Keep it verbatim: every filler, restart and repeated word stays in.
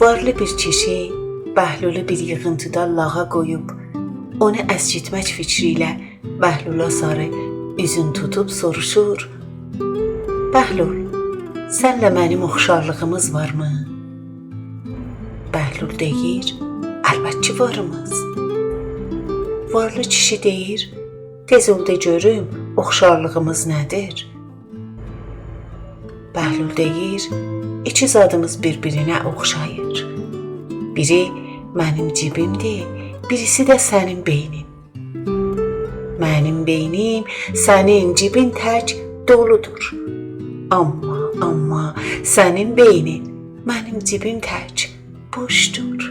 وارلی بیر کیشی بهلولو بیر ییغینتیدا لاغا قویوب، اونو اسکیتمک فیکری ایله بهلولا ساری اوزون توتوب سوروشور: «بهلول، سنله منیم اوخشارلیغیمیز وارمی؟» بهلول دئییر: «البت کی واریمیز.» وارلی کیشی دئییر: «تئز اول دئ گؤروم، اوخشارلیغیمیز نه‌دیر؟» بهلول دئییر: «ایکی زادیمیز بیر-بیرینه اوخشاییر. بیری منیم جیبیمدیر، بیریسی ده سنین بئینین. منیم بئینیم سنین جیبین تک دولودور. آمما، آمما سنین بئینین منیم جیبیم تک بوشدور.»